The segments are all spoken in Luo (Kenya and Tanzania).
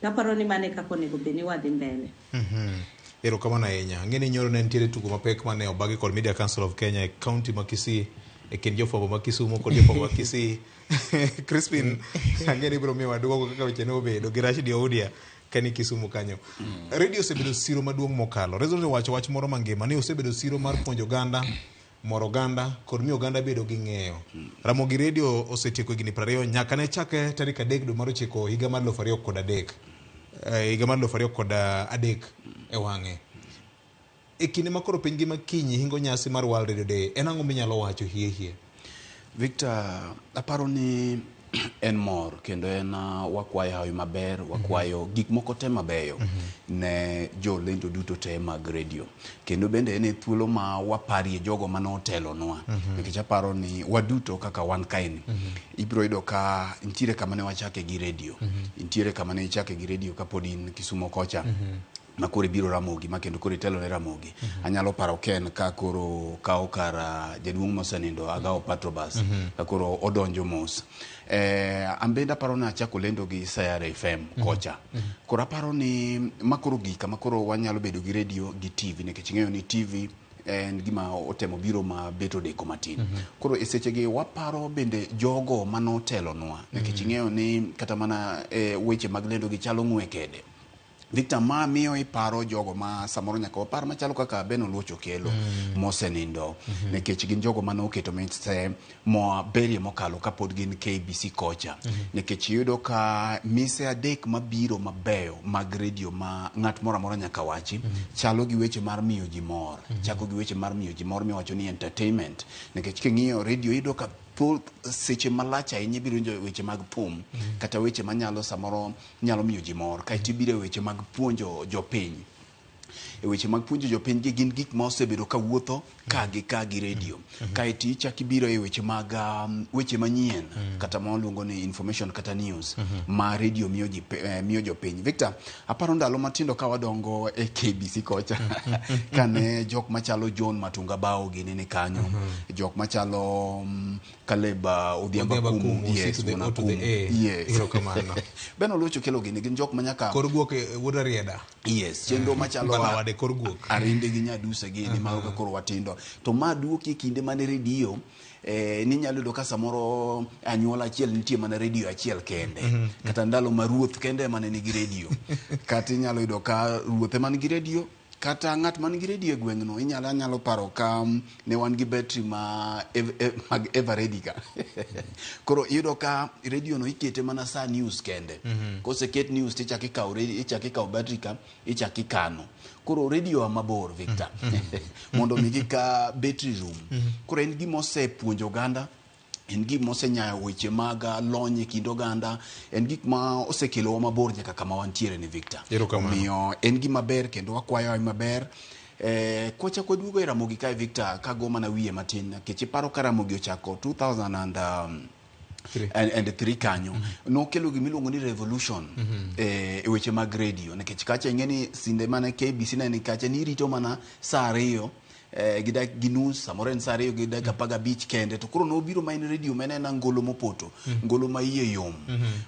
To aparo ni mano e kaka onego bed ni wadhi mbele. Erokamano ahinya. Ang'e ni nyoro ne nitiere tugo mapek mane obagi kod Media Council of Kenya e county ma Kisii e kind jofwambo ma Kisumu kod jofwambo ma Kisii. Crispin, ang'e ni ibiro miyowa duoko kaka weche ne obedo gi Rashid Oudia kani Kisumu kanyo. Radio osebedo siro maduong' mokalo. Rezo owacho wach moro mangima ni osebedo siro mar puonjo oganda, moro oganda kod miyo oganda bedo gi ng'eyo. Ramogi Radio osetieko higni 20 nyaka ne chake tarik 3 dwe mar 9 higa mar 2003. Higa mar 2003 e wang'e. E kinde ma koro piny ngima kiny hingo nyasi mar World Radio Day, en ang'o minyalo wacho hie hie? Victor, aparo ni en mor kendo en wakwayo hawi maber, wakwayo gik moko te mabeyo ne jolendo duto te mag redio. Kendo bende en e thuolo ma waparie jogo mane otelonwa. Nikech aparo ni waduto kaka wan kaeni, ibiro yudo ka nitiere kama ne wachake gi redio. Nitiere kama ne ichake gi redio kapod in Kisumo kocha. Ma koro ibiro Ramogi, ma kendo koro itelo ne Ramogi. Anyalo paro Ken ka koro kawo kar jaduong' mosenindo Agao Patrobas, ka koro odonjo mos. An bende aparo ni achako lendo gi Sayare FM kocha. Koro aparo ni ma koro gika ma koro wanyalo bedo gi redio gi TV, nikech ing'eyo ni TV en gima otemo biro ma bet odeko matin. Koro e sechegi waparo bende jogo manotelonwa, nikech ing'eyo ni kata mana weche mag lendo gi chalo ng'we kede. Victor, ma miyo iparo jogo ma samoro nyaka wapar machalo kaka Ben Oluoch Okello mosenindo, nikech gin jogo mane oketo mise maberie mokalo kapod gin KBC kocha. Nikech iyudo ka mise adek mabiro mabeyo mag redio ma ng'at moro amora nyaka wachi, chalo gi weche mar miyo ji mor, chako gi weche mar miyo ji mor miwacho ni entertainment. Nikech king'iyo redio iyudo ka seche malach ahinya ibiro winjo weche mag thum, kata weche manyalo samoro nyalo miyo ji mor, kaeto ibiro e weche mag puonjo jopiny. E weche mag puonjo jopiny gi gin gik ma osebedo ka wuotho ka gi ka gi redio. Kaeto ichak ibiro e weche mag weche manyien, kata ma waluongo ni information kata news, ma redio miyo ji miyo jopiny. Victor, aparo ndalo matindo ka wadongo e KBC kocha, kane jok machalo John Matunga Bao gini ni kanyo, jok machalo Caleb Odhiambo Odhiambo Akumu, Akumu, yes, C to the Wuon O to the Akumu. A. Yes. Erokamano. Ben Oluoch Okello gini gin jok manyaka Kor guok wuod Arieda. Yes, chenro machalo Balawade kor guok. Arinde gi Nyaduse gini mago ka koro watindo. To ma duoki e kinde mane redio ninyalo yudo ka samoro anyuola achiel nitie mana redio achiel kende. Kata ndalo ma ruoth kende ema ne nigi redio. Kata inyalo yudo ka ruoth ema nigi redio, kata ng'at man gi redio e gweng'no. Anyalo paro ka ne wan gi battery ma mag Eveready ka. Koro iyudo ka redio no ikete mana sa news kende. Koseket news tichako ikawo redio, ichako ikawo battery ka, ichako ikano. Koro redio wa mabor, Victor, mondo mi kik battery rum. Koro en gima osepuonjo oganda, en gima osenyayo weche mag lony e kind oganda, en gik ma osekelowa mabor nyaka kama wantiere ni, Victor. Erokamano. Omiyo en gima ber kendo wakwayo hawi maber. Kwachako waduogo e Ramogi kae, Victor, kago mana wiye matin, nikech iparo ka Ramogi ochako 2000 and, Three. and three kanyo, nokelo gima iluongo ni revolution e weche mag redio, nikech kacha ing'e ni sinde mane KBC ne ni kacha nirito mana saa 2 gi dakika gi nus, samoro en saa 2 gi dakika 15 kende. To koro nobiro ma en redio ma en ena ngolo mopoto, ngolo ma iye yom,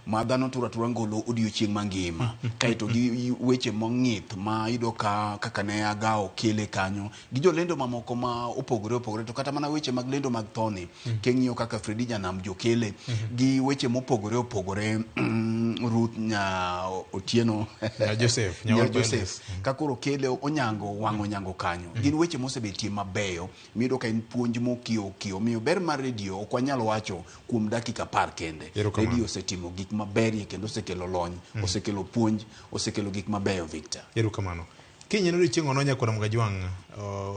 ma dhano turo atura ngolo odiochieng' mangima, kaeto gi weche mong'ith ma iyudo ka kaka ne Agawo kele kanyo gi jolendo mamoko ma opogore opogore. To kata mana weche mag lendo mag thoni, king'iyo kaka Fredi Janam jokele gi weche mopogore opogore, Ruth Nya Otieno, Nya Joseph, Nya Nya Joseph, ka koro kele onyango wang' onyango kanyo, gin weche mosebetie mabeyo miyudo ka en puonj mokiewo kiewo. Omiyo ber mar redio ok wanyal wacho kuom dakika 10 kende. Erokamano. Redio osetimo gik maberie kendo osekelo lony, osekelo puonj, osekelo gik mabeyo, Victor. Erokamano. Kiny en odiochieng' ono nyakwar Mgajwang'.